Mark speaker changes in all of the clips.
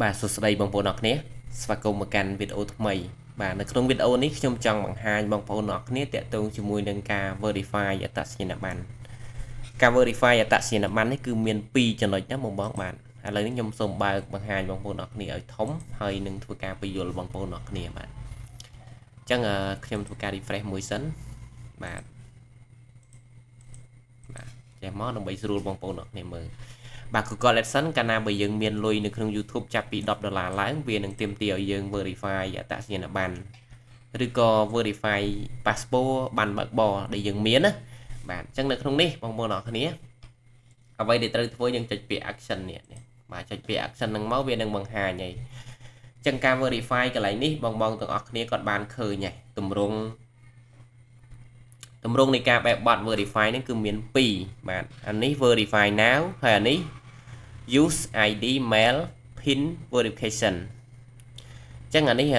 Speaker 1: បាទសួស្តីបងប្អូនអរគ្នាស្វាគមន៍មកកាន់វីដេអូថ្មីបាទនៅក្នុងវីដេអូនេះខ្ញុំចង់បង្ហាញបងប្អូនអរគ្នាទាក់ទងជាមួយនឹងការ verify អត្តសញ្ញាណប័ណ្ណការ verify អត្តសញ្ញាណប័ណ្ណនេះគឺមាន2ចំណុចណាបងបងបាទឥឡូវនេះខ្ញុំសូមបើកបង្ហាញបងប្អូនអរគ្នាឲ្យធំហើយនឹងធ្វើការពន្យល់បងប្អូនអរគ្នាបាទអញ្ចឹងខ្ញុំធ្វើការ refresh មួយសិនបាទបាទចេះមកដើម្បីស្រួលបងប្អូនអរគ្នាមើលបាទ Google AdSense កាលណាបើយើងមានលុយនៅក្នុង YouTube ចាប់ពី10ដុល្លារឡើងវានឹងទាមទារឲ្យយើង verify អត្តសញ្ញាណប័ណ្ណឬក៏ verify passport ប័ណ្ណបើកបរដែលយើងមានណាបាទអញ្ចឹងនៅក្នុងនេះបងប្អូនអរគ្នាអ្វីដែលត្រូវធ្វើយើងចុចពាក្យ action នេះបាទចុចពាក្យ action ហ្នឹងមកវានឹងបង្ហាញហើយអញ្ចឹងការ verify កន្លែងនេះបងបងទាំងអស់គ្នាគាត់បានឃើញហើយទម្រង់ទម្រង់នៃការបែបបត់ verify នេះគឺមាន2បាទអានេះ verify now ហើយអានេះ use ID mail pin verification ចឹងអានេះ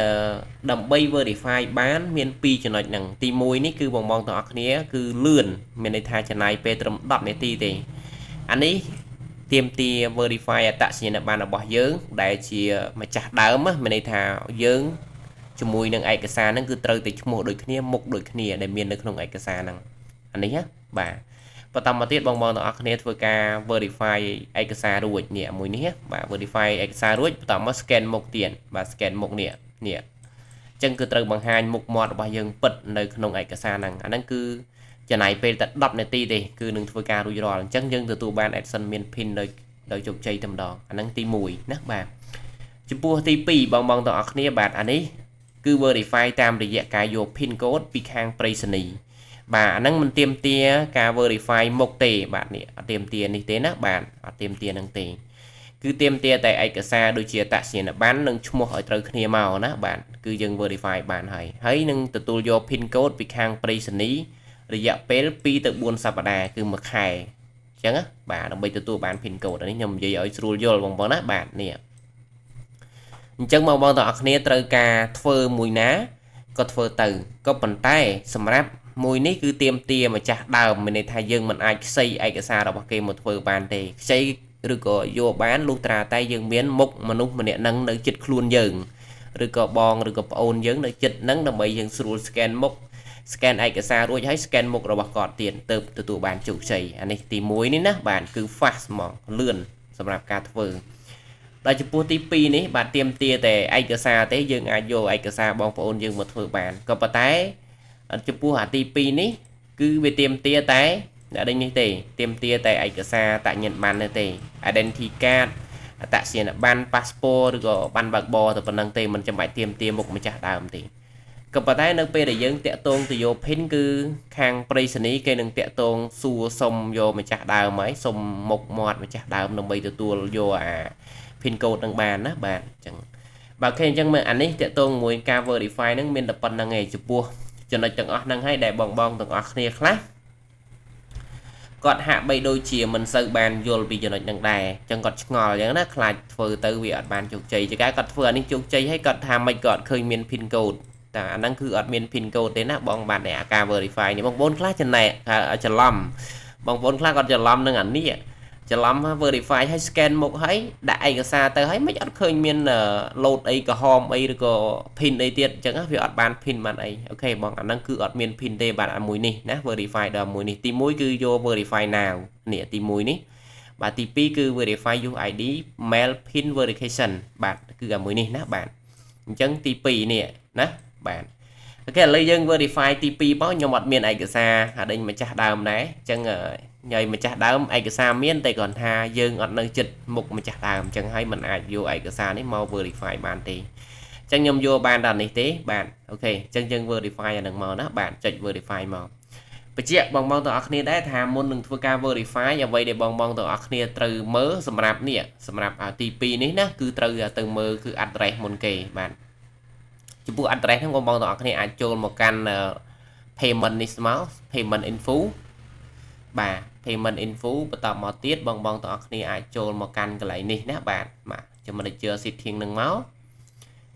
Speaker 1: ដើម្បី verify បានមាន2ចំណុចហ្នឹងទី1នេះគឺបងបងទាំងអស់គ្នាគឺលឿនមានន័យថាចំណាយពេលត្រឹម10នាទីទេអានេះទាមទារ verify អត្តសញ្ញាណប័ណ្ណរបស់យើង ដែលជាម្ចាស់ដើមមានន័យថាយើងជាមួយនឹងឯកសារហ្នឹងគឺត្រូវតែឈ្មោះដូចគ្នាមុខដូចគ្នាដែលមាននៅក្នុងឯកសារហ្នឹងអានេះណាបាទបន្តមកទៀតបងប្អូនទាំងអស់គ្នាធ្វើការ verify ឯកសាររួចនេះមួយនេះបាទ verify ឯកសាររួចបន្តមក scan មុខទៀតបាទ scan មុខនេះនេះអញ្ចឹងគឺត្រូវបង្ហាញមុខមាត់របស់យើងពិតនៅក្នុងឯកសារហ្នឹងអាហ្នឹងគឺចំណាយពេលតែ10នាទីទេគឺនឹងធ្វើការរួចរាល់អញ្ចឹងយើងទទួលបាន AdSense មាន PIN ដោយដោយជោគជ័យតែម្ដងអាហ្នឹងទី1ណាបាទចំពោះទី2បងបងទាំងអស់គ្នាបាទអានេះគឺ verify តាមរយៈការយក PIN code ពីខាងប្រៃសណីយ៍បាទអាហ្នឹងមិនទាមទារការ verify មុខទេបាទនេះអត់ទាមទារនេះទេណាបាទអត់ទាមទារនឹងទេ គឺទាមទារតែឯកសារដូចជាអត្តសញ្ញាណប័ណ្ណនិងឈ្មោះឲ្យត្រូវគ្នាមកណាបាទគឺយើង verify បានហើយហើយនឹងទទួលយក PIN code ពីខាងប្រៃសណីយ៍រយៈពេល2ទៅ4សប្តាហ៍គឺមួយខែអញ្ចឹងណាបាទដើម្បីទទួលបាន PIN code នេះខ្ញុំនិយាយឲ្យស្រួលយល់បងប្អូនណាបាទនេះអញ្ចឹងបងប្អូនទាំងអស់គ្នាត្រូវការធ្វើមួយណាក៏ធ្វើទៅក៏ប៉ុន្តែសម្រាប់មួយនេះគឺទាមទារម្ចាស់ដើមមានន័យថាយើងមិនអាចខ្ចីឯកសាររបស់គេមកធ្វើបានទេខ្ចីឬក៏យកបានលុះត្រាតែយើងមានមុខមនុស្សម្នាក់នឹងនៅចិត្តខ្លួនយើងឬក៏បងឬក៏ប្អូនយើងនៅចិត្តនឹងដើម្បីយើងស្រួល scan មុខ scan ឯកសាររួចហើយ scan មុខរបស់គាត់ទៀតទៅទទួលបានជោគជ័យអានេះទី1នេះណាបាទគឺ fast ហ្មងលឿនសម្រាប់ការធ្វើដល់ចំពោះទី2នេះបាទទាមទារតែឯកសារទេយើងអាចយកឯកសារបងប្អូនយើងមកធ្វើបានក៏ប៉ុន្តែចំពោះអាទី2នេះគឺវាទាមទារតែអ្នកដេញនេះទេទាមទារតែឯកសារអត្តញ្ញាណប័ណ្ណទេ identity card អត្តសញ្ញាណប័ណ្ណ passport ឬក៏ប័ណ្ណបើកបរទៅប៉ុណ្ណឹងទេមិនចាំបាច់ទាមទារមុខម្ចាស់ដើមទេក៏ប៉ុន្តែនៅពេលដែលយើងតាក់ទងទៅយក PIN គឺខាងប្រៃសណីគេនឹងតាក់ទងសួរសុំយកម្ចាស់ដើមហើយសុំមុខមាត់ម្ចាស់ដើមដើម្បីទទួលយកអា PIN code នឹងបានណាបាទអញ្ចឹងបាទ OK អញ្ចឹងមើលអានេះតាក់ទងមួយការ verify ហ្នឹងមានតែប៉ុណ្្នឹងឯងចំពោះចំណុចទាំងអស់ហ្នឹងហើយដែលបងបងទាំងអស់គ្នាខ្លះគាត់ហាក់បីដូចជាមិនសូវបានយល់ពីចំណុចហ្នឹងដែរអញ្ចឹងគាត់ឆ្ងល់អញ្ចឹងណាខ្លាចធ្វើទៅវាអត់បានជោគជ័យចកែគាត់ធ្វើអានេះជោគជ័យហើយគាត់ថាមិនគាត់ឃើញមាន PIN code តែអាហ្នឹងគឺអត់មាន PIN code ទេណាបងបាទអាការ verify នេះបងប្អូនខ្លះចំណែកច្រឡំបងប្អូនខ្លះគាត់ច្រឡំនឹងអានេះច្រឡំ verify ហើយ scan មុខហើយដាក់ឯកសារទៅហើយមិនអត់ឃើញមាន load អីក្រហមអីឬក៏ pin អីទៀតអញ្ចឹងវាអត់បាន pin បានអី OK បងអាហ្នឹងគឺអត់មាន pin ទេបាទអាមួយនេះណា verify ដល់មួយនេះទី1គឺយក verify now នេះទី1នេះ បាទទី2គឺ verify use ID mail pin verification បាទគឺអាមួយនេះណាបាទអញ្ចឹងទី2នេះណាបាទ OK ឥឡូវយើង verify ទី2មកខ្ញុំអត់មានឯកសារអាដេញម្ចាស់ដើមដែរអញ្ចឹងញ៉ៃម្ចាស់ដើមឯកសារមានតែគ្រាន់ថាយើងអត់នៅចិត្តមុខម្ចាស់ដើមអញ្ចឹងហើយมันអាចយកឯកសារនេះមក verify បានទេអញ្ចឹងខ្ញុំយកបានដល់នេះទេបាទ OK អញ្ចឹងយើង verify អានឹងមកណាបាទចុច verify មកបញ្ជាក់បងបងទាំងអស់គ្នាដែរថាមុននឹងធ្វើការ verify អ្វីដែលបងបងទាំងអស់គ្នាត្រូវមើលសម្រាប់នេះសម្រាប់ទី2នេះណាគឺត្រូវទៅមើលគឺ address មុនគេបាទចំពោះ address ហ្នឹងបងបងទាំងអស់គ្នាអាចចូលមកកាន់ payment នេះមក payment info បាទ payment info បន្តមកទៀតបងបងទាំងអស់គ្នាអាចចូលមកកាន់កន្លែងនេះណាបាទបាទចំណុច manager setting នឹងមក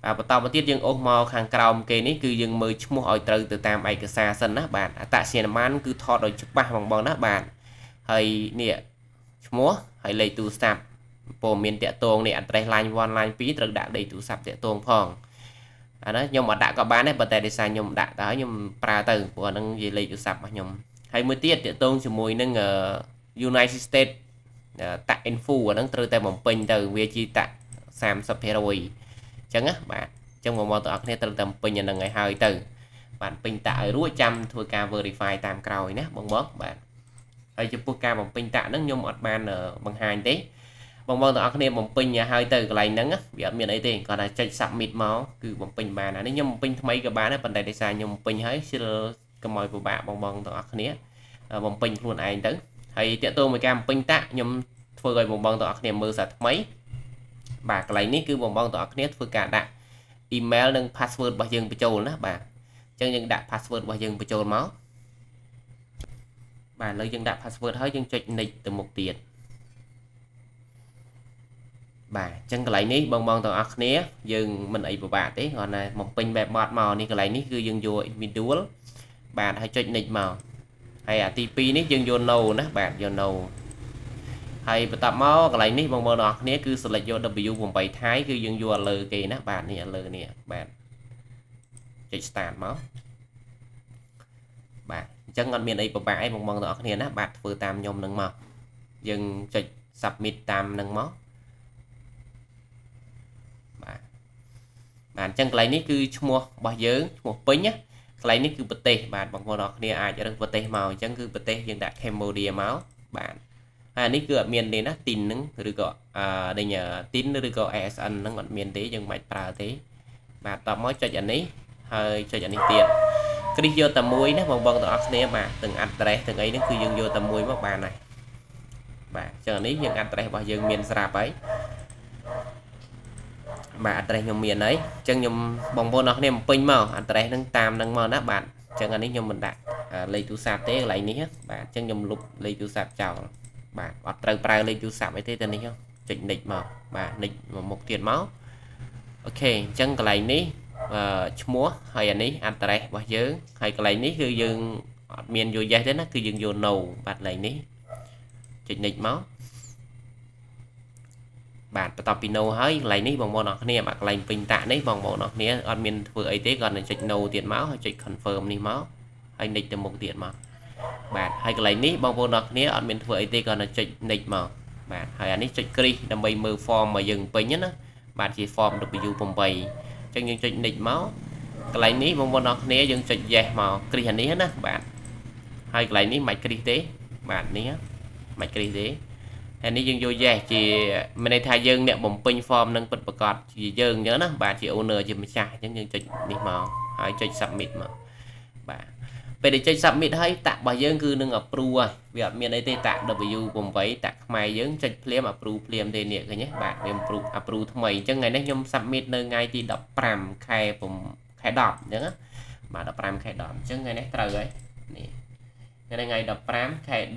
Speaker 1: បាទបន្តមកទៀតយើងអូសមកខាងក្រោមគេនេះគឺយើងមើលឈ្មោះឲ្យត្រូវទៅតាមឯកសារសិនណាបាទអត្តសញ្ញាណប័ណ្ណគឺថតឲ្យច្បាស់បងបងណាបាទហើយនេះឈ្មោះហើយលេខទូរស័ព្ទ ព័ត៌មានតាក់ទងនេះ address line 1 line 2ត្រូវដាក់លេខទូរស័ព្ទតាក់ទងផងអាហ្នឹងខ្ញុំអត់ដាក់ក៏បានដែរប៉ុន្តែដោយសារខ្ញុំដាក់ទៅហើយខ្ញុំប្រើទៅព្រោះអាហ្នឹងជាលេខទូរស័ព្ទរបស់ខ្ញុំហើយមួយទៀតតាក់ទងជាមួយនឹង United States tax info អាហ្នឹងត្រូវតែបំពេញទៅវាជា tax 30%អញ្ចឹងណាបាទអញ្ចឹងបងប្អូនទាំងអស់គ្នាត្រូវតែបំពេញអាហ្នឹងឲ្យហើយទៅបាទពេញ tax ឲ្យរួចចាំធ្វើការ verify តាមក្រោយណាបងបងបាទហើយចំពោះការបំពេញ tax ហ្នឹងខ្ញុំអត់បានបង្ហាញទេបងបងទាំងអស់គ្នាបំពេញឲ្យហើយទៅកន្លែងហ្នឹងវាអត់មានអីទេគាត់ថាចុច submit មកគឺបំពេញបានអានេះខ្ញុំបំពេញថ្មីក៏បានដែរប៉ុន្តែដោយសារខ្ញុំបំពេញហើយជិលកុំឲ្យពិបាកបងបងទាំងអស់គ្នាបំពេញខ្លួនឯងទៅហើយតាក់ទងមួយការបំពេញ tax ខ្ញុំធ្វើឲ្យបងបងទាំងអស់គ្នាមើលសាថ្មីបាទកន្លែងនេះគឺបងបងទាំងអស់គ្នាធ្វើការដាក់ email និង password របស់យើងបញ្ចូលណាបាទអញ្ចឹងយើងដាក់ password របស់យើងបញ្ចូលមកបាទឥឡូវយើងដាក់ password ហើយយើងចុច next ទៅមុខទៀតបាទអញ្ចឹងកន្លែងនេះបងបងទាំងអស់គ្នាយើងមិនអីពិបាកទេគ្រាន់តែបំពេញបែបបត់មកនេះកន្លែងនេះគឺយើងយក individual បាទហើយចុច next មកហើយអាទី2នេះយើងយក no ណាបាទយក no ហើយបន្ទាប់មកកន្លែងនេះបងប្អូនទាំងអស់គ្នាគឺ select យក W8 ថៃគឺយើងយកលើគេណាបាទនេះលើនេះបាទចុច start មកបាទអញ្ចឹងអត់មានអីពិបាកអីបងប្អូនទាំងអស់គ្នាណាបាទធ្វើតាមខ្ញុំនឹងមកយើងចុច submit តាមនឹងមកបាទបាទអញ្ចឹងកន្លែងនេះគឺឈ្មោះរបស់យើងឈ្មោះពេញណាកន្លែងនេះគឺប្រទេសបាទបងប្អូនអរគ្នាអាចរើសប្រទេសមកអញ្ចឹងគឺប្រទេសយើងដាក់ Cambodia មកបាទហើយអានេះគឺអត់មានទេណា TIN ហ្នឹងឬក៏អឺដេញ TIN ឬក៏ SSN ហ្នឹងអត់មានទេយើងមិនបាច់ប្រើទេបាទតបមកចុចអានេះហើយចុចអានេះទៀតគ្រីសយកតែមួយណាបងបងទាំងអស់គ្នាបាទទាំង address ទាំងអីហ្នឹងគឺយើងយកតែមួយមកបានហើយបាទអញ្ចឹងអានេះយើង address របស់យើងមានស្រាប់ហើយបាទ address ខ្ញុំមានហើយអញ្ចឹងខ្ញុំបងប្អូនអរគ្នាបំពេញមក address ហ្នឹងតាមហ្នឹងមកណាបាទអញ្ចឹងអានេះខ្ញុំមិនដាក់លេខទូរស័ព្ទទេកន្លែងនេះបាទអញ្ចឹងខ្ញុំលុបលេខទូរស័ព្ទចោលបាទអត់ត្រូវប្រើលេខទូរស័ព្ទអីទេតែនេះចុច next មកបាទ next មកមុខទៀតមក OK អញ្ចឹងកន្លែងនេះឈ្មោះហើយអានេះ address របស់យើងហើយកន្លែងនេះគឺយើងអត់មានយក yes ទេណាគឺយើងយក no បាទកន្លែងនេះចុច next មកបាទបន្ទាប់ពី no ហើយកន្លែងនេះបងប្អូនអរគ្នាបាទកន្លែងពេញ tax នេះបងប្អូនអរគ្នាអត់មានធ្វើអីទេគាត់នឹងចុច no ទៀតមកហើយចុច confirm នេះមកហើយ next ទៅមុខទៀតមកបាទហើយកន្លែងនេះបងប្អូនអរគ្នាអត់មានធ្វើអីទេគាត់នឹងចុច next មកបាទហើយអានេះចុចគ្រីសដើម្បីមើល form មកយើងពេញណាបាទជា form W8 អញ្ចឹងយើងចុច next មកកន្លែងនេះបងប្អូនអរគ្នាយើងចុច yes មកគ្រីសអានេះណាបាទហើយកន្លែងនេះមិនគ្រីសទេបាទនេះមិនគ្រីសទេហើយនេះយើងយក yes ជាមានន័យថាយើងអ្នកបំពេញ form នឹងពិតប្រាកដជាយើងអញ្ចឹងណាបាទជា owner ជាម្ចាស់អញ្ចឹងយើងចុចនេះមកហើយចុច submit មកបាទពេលដែលចុច submit ហើយ tax របស់យើងគឺនឹង approve ហើយវាអត់មានអីទេ tax W8 tax ខ្មែរយើងចុចភ្លាម approve ភ្លាមទេនេះឃើញទេបាទវា approve approve ថ្មីអញ្ចឹងថ្ងៃនេះខ្ញុំ submit នៅថ្ងៃទី15ខែខែ10អញ្ចឹងណាបាទ15ខែ10អញ្ចឹងថ្ងៃនេះត្រូវហើយនេះថ្ងៃ15ខែ10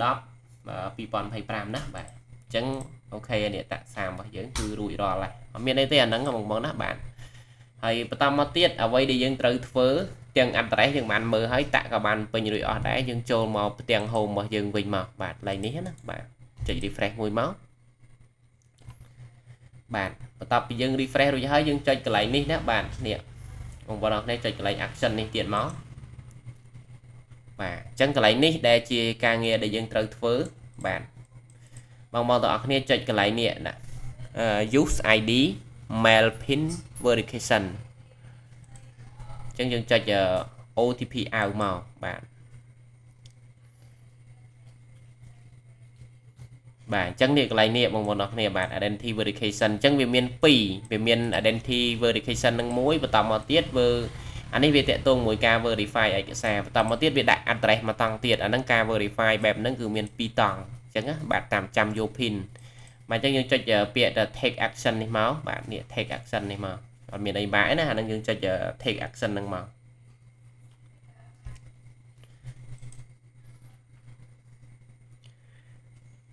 Speaker 1: 2025ណាបាទអញ្ចឹង OK នេះ tax 30របស់យើងគឺរួចរាល់ហើយអត់មានអីទេអាហ្នឹងបងប្អូនណាបាទហើយបន្តមកទៀតអ្វីដែលយើងត្រូវធ្វើទាំង address យើងបានមើលហើយ tax ក៏បានពេញរួចអស់ដែរយើងចូលមកផ្ទាំង home របស់យើងវិញមកបាទកន្លែងនេះណាបាទចុច refresh មួយមកបាទបន្ទាប់ពីយើង refresh រួចហើយយើងចុចកន្លែងនេះណាបាទនេះបងប្អូនអរគ្នាចុចកន្លែង action នេះទៀតមកបាទអញ្ចឹងកន្លែងនេះដែលជាការងារដែលយើងត្រូវធ្វើបាទបងប្អូនទាំងអស់គ្នាចុចកន្លែងនេះណា use ID mail pin verification អញ្ចឹងយើងចុច OTP out មកបាទបាទអញ្ចឹងនេះកន្លែងនេះបងប្អូនអរគ្នាបាទ identity verification អញ្ចឹងវាមាន2វាមាន identity verification នឹងមួយបន្តមកទៀតវើអានេះវាតាក់ទងមួយការ verify ឯកសារបន្តមកទៀតវាដាក់ address មកតង់ទៀតអាហ្នឹងការ verify បែបហ្នឹងគឺមាន2តង់អញ្ចឹងណាបាទតាមចាំយក pin បាទអញ្ចឹងយើងចុចពាក្យថា take action នេះមកបាទនេះ take action នេះមកអត់មានអីបាក់ទេណាអាហ្នឹងយើងចុច take action ហ្នឹងមក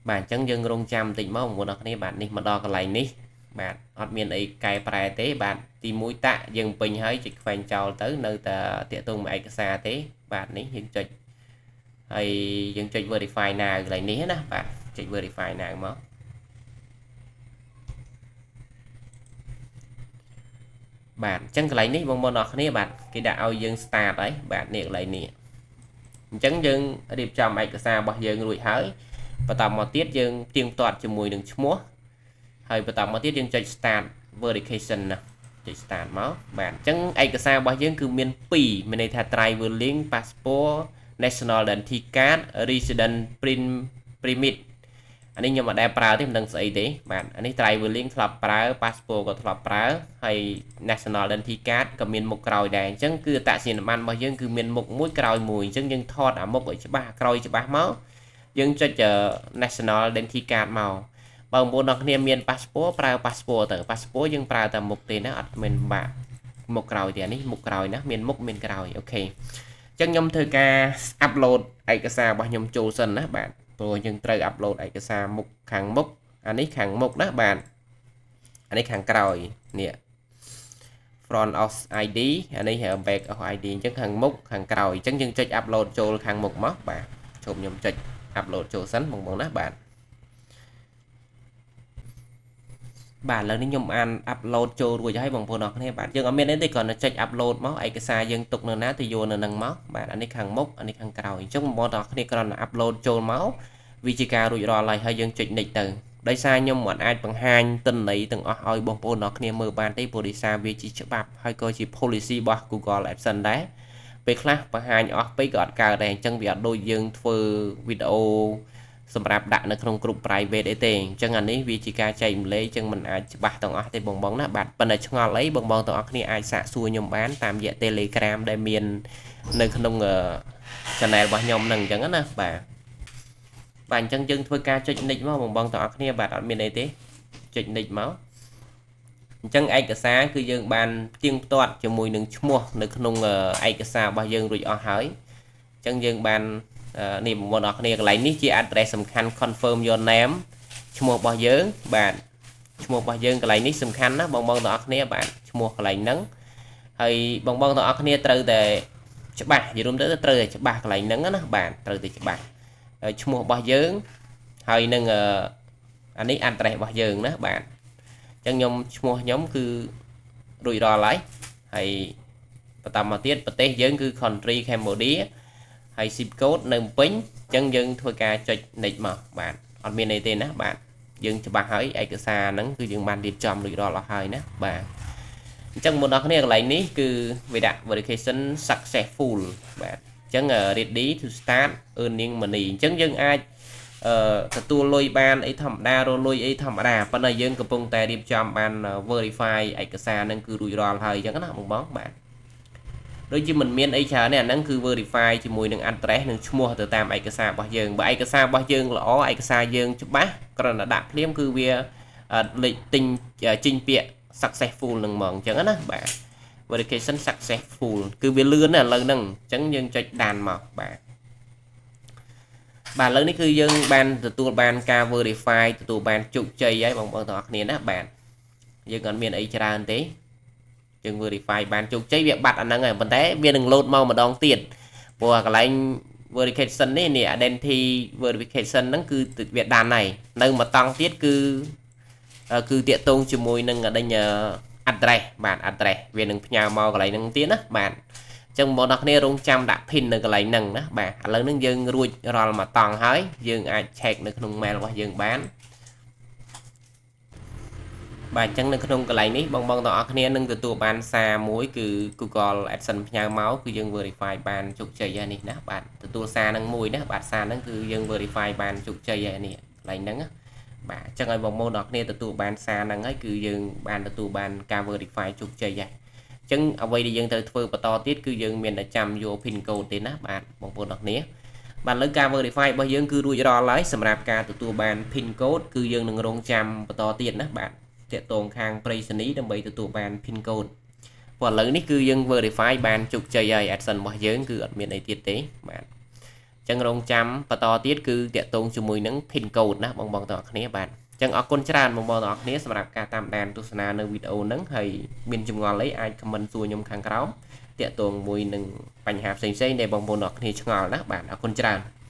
Speaker 1: បាទអញ្ចឹងយើងរងចាំបន្តិចមកបងប្អូនអរគ្នាបាទនេះមកដល់កន្លែងនេះបាទអត់មានអីកែប្រែទេបាទទី1 tax យើងពេញហើយចុចខ្វែងចោលទៅនៅតែតាក់ទងមួយឯកសារទេបាទនេះយើងចុចហើយយើងចុច verify now កន្លែងនេះណាបាទចុច verify now មក បាទអញ្ចឹងកន្លែងនេះបងប្អូនអរគ្នាបាទគេដាក់ឲ្យយើង start ហើយបាទនេះកន្លែងនេះអញ្ចឹងយើងរៀបចំឯកសាររបស់យើងរួចហើយបន្តមកទៀតយើងផ្ទៀងផ្ទាត់ជាមួយនឹងឈ្មោះហើយបន្តមកទៀតយើងចុច start verification ណាចុច start មកបាទអញ្ចឹងឯកសាររបស់យើងគឺមាន2មានន័យថា driver link passport national identity card resident print permit អានេះខ្ញុំអត់ដែលប្រើទេមិនដឹងស្អីទេបាទអានេះ driver link ធ្លាប់ប្រើ passport ក៏ធ្លាប់ប្រើហើយ national identity card ក៏មានមុខក្រោយដែរអញ្ចឹងគឺអត្តសញ្ញាណប័ណ្ណរបស់យើងគឺមានមុខមួយក្រោយមួយអញ្ចឹងយើងថតអាមុខឲ្យច្បាស់ក្រោយច្បាស់មកយើងចុច national identity card មកបើបងប្អូនអរគ្នាមាន passport ប្រើ passport ទៅ passport យើងប្រើតែមុខទេណាអត់មានបាក់មុខក្រោយទេអានេះមុខក្រោយណាមានមុខមានក្រោយ OK អញ្ចឹងខ្ញុំធ្វើការ upload ឯកសាររបស់ខ្ញុំចូលសិនណាបាទព្រោះយើងត្រូវ upload ឯកសារមុខខាងមុខអានេះខាងមុខណាបាទអានេះខាងក្រោយនេះ front of ID អានេះ back of ID អញ្ចឹងខាងមុខខាងក្រោយអញ្ចឹងយើងចុច upload ចូលខាងមុខមកបាទជប់ខ្ញុំចុច upload ចូលសិនបងប្អូនណាបាទបាទឥឡូវនេះខ្ញុំអាន upload ចូលរួចហើយបងប្អូនអរគ្នាបាទយើងអត់មានអីទេគ្រាន់តែចុច upload មកឯកសារយើងទុកនៅណាទៅយកនៅនឹងមកបាទអានេះខាងមុខអានេះខាងក្រោយអញ្ចឹងបងប្អូនអរគ្នាគ្រាន់តែ upload ចូលមកវាជាការរួចរាល់ហើយហើយយើងចុច next ទៅដោយសារខ្ញុំមិនអាចបង្ហាញទិន្នន័យទាំងអស់ឲ្យបងប្អូនអរគ្នាមើលបានទេព្រោះដោយសារវាជាច្បាប់ហើយក៏ជា policy របស់ Google AdSense ដែរពេលខ្លះបង្ហាញអស់ពេកក៏អត់កើតដែរអញ្ចឹងវាអត់ដូចយើងធ្វើវីដេអូសម្រាប់ដាក់នៅក្នុងក្រុម private អីទេអញ្ចឹងអានេះវាជាការចែករំលែកអញ្ចឹងมันអាចច្បាស់ទាំងអស់ទេបងបងណាបាទប៉ុន្តែឆ្ងល់អីបងបងទាំងអស់គ្នាអាចសាកសួរខ្ញុំបានតាមរយៈ Telegram ដែលមាននៅក្នុង channel របស់ខ្ញុំហ្នឹងអញ្ចឹងណាបាទបាទអញ្ចឹងយើងធ្វើការចុច next មកបងបងទាំងអស់គ្នាបាទអត់មានអីទេចុច next មកអញ្ចឹងឯកសារគឺយើងបានផ្ទៀងផ្ទាត់ជាមួយនឹងឈ្មោះនៅក្នុងឯកសាររបស់យើងរួចអស់ហើយអញ្ចឹងយើងបាននេះបងប្អូនអរគ្នាកន្លែងនេះជា address សំខាន់ confirm your name ឈ្មោះរបស់យើងបាទឈ្មោះរបស់យើងកន្លែងនេះសំខាន់ណាបងបងទាំងអស់គ្នាបាទឈ្មោះកន្លែងហ្នឹងហើយបងបងទាំងអស់គ្នាត្រូវតែច្បាស់និយាយរួមទៅត្រូវតែច្បាស់កន្លែងហ្នឹងណាបាទត្រូវតែច្បាស់ហើយឈ្មោះរបស់យើងហើយនឹងអានេះ address របស់យើងណាបាទអញ្ចឹងខ្ញុំឈ្មោះខ្ញុំគឺរួចរាល់ហើយហើយបន្តមកទៀតប្រទេសយើងគឺ country Cambodia ហើយ zip code នៅភ្នំពេញអញ្ចឹងយើងធ្វើការចុច next មកបាទអត់មានអីទេណាបាទយើងច្បាស់ហើយឯកសារហ្នឹងគឺយើងបានរៀបចំរួចរាល់អស់ហើយណាបាទអញ្ចឹងមុនដល់គ្នាកន្លែងនេះគឺវាដាក់ verification successful បាទអញ្ចឹង ready to start earning money អញ្ចឹងយើងអាចអឺទទួលលុយបានអីធម្មតារលុយអីធម្មតាប៉ុន្តែយើងកំពុងតែរៀបចំបាន verify ឯកសារហ្នឹងគឺរួចរាល់ហើយអញ្ចឹងណាបងបងបាទដូចជាមិនមានអីច្រើនទេអាហ្នឹងគឺ verify ជាមួយនឹង address និងឈ្មោះទៅតាមឯកសាររបស់យើងបើឯកសាររបស់យើងល្អឯកសារយើងច្បាស់គ្រាន់តែដាក់ភ្លាមគឺវាលេខទិញចេញពាក្យ successful នឹងហ្មងអញ្ចឹងណាបាទ verification successful គឺវាលឿនណាស់ឥឡូវហ្នឹងអញ្ចឹងយើងចុច done មកបាទបាទឥឡូវនេះគឺយើងបានទទួលបានការ verify ទទួលបានជោគជ័យហើយបងប្អូនទាំងអស់គ្នាណាបាទយើងអត់មានអីច្រើនទេយើង verify បានជោគជ័យវាបាត់អាហ្នឹងហើយប៉ុន្តែវានឹង load មកម្ដងទៀតព្រោះកន្លែង verification នេះនេះ identity verification ហ្នឹងគឺវា done ហើយនៅមួយតង់ទៀតគឺគឺតាក់ទងជាមួយនឹងដេញ address បាទ address វានឹងផ្ញើមកកន្លែងហ្នឹងទៀតណាបាទអញ្ចឹងបងប្អូនគ្នារងចាំដាក់ pin នៅកន្លែងហ្នឹងណាបាទឥឡូវហ្នឹងយើងរួចរាល់មួយតង់ហើយយើងអាច check នៅក្នុង mail របស់យើងបានបាទអញ្ចឹងនៅក្នុងកន្លែងនេះបងបងទាំងអស់គ្នានឹងទទួលបានសារមួយគឺ Google AdSense ផ្ញើមកគឺយើង verify បានជោគជ័យហើយនេះណាបាទទទួលសារនឹងមួយណាបាទសារហ្នឹងគឺយើង verify បានជោគជ័យហើយនេះកន្លែងហ្នឹងណាបាទអញ្ចឹងឲ្យបងប្អូនទាំងអស់គ្នាទទួលបានសារហ្នឹងហើយគឺយើងបានទទួលបានការ verify ជោគជ័យហើយអញ្ចឹងអ្វីដែលយើងត្រូវធ្វើបន្តទៀតគឺយើងមានតែចាំយក pin code ទេណាបាទបងប្អូនទាំងអស់គ្នាបាទលើការ verify របស់យើងគឺរួចរាល់ហើយសម្រាប់ការទទួលបាន pin code គឺយើងនឹងរងចាំបន្តទៀតណាបាទតាក់ទងខាងប្រៃសណីដើម្បីទទួលបាន pin code ព្រោះឥឡូវនេះគឺយើង verify បានជោគជ័យហើយ AdSense របស់យើងគឺអត់មានអីទៀតទេបាទអញ្ចឹងរងចាំបន្តទៀតគឺតាក់ទងជាមួយនឹង pin code ណាបងបងទាំងអស់គ្នាបាទអញ្ចឹងអរគុណច្រើនបងប្អូនទាំងអស់គ្នាសម្រាប់ការតាមដានទស្សនានៅវីដេអូហ្នឹងហើយមានចម្ងល់អីអាច comment សួរខ្ញុំខាងក្រោមតាក់ទងមួយនឹងបញ្ហាផ្សេងៗដែលបងប្អូនទាំងអស់គ្នាឆ្ងល់ណាបាទអរគុណច្រើន។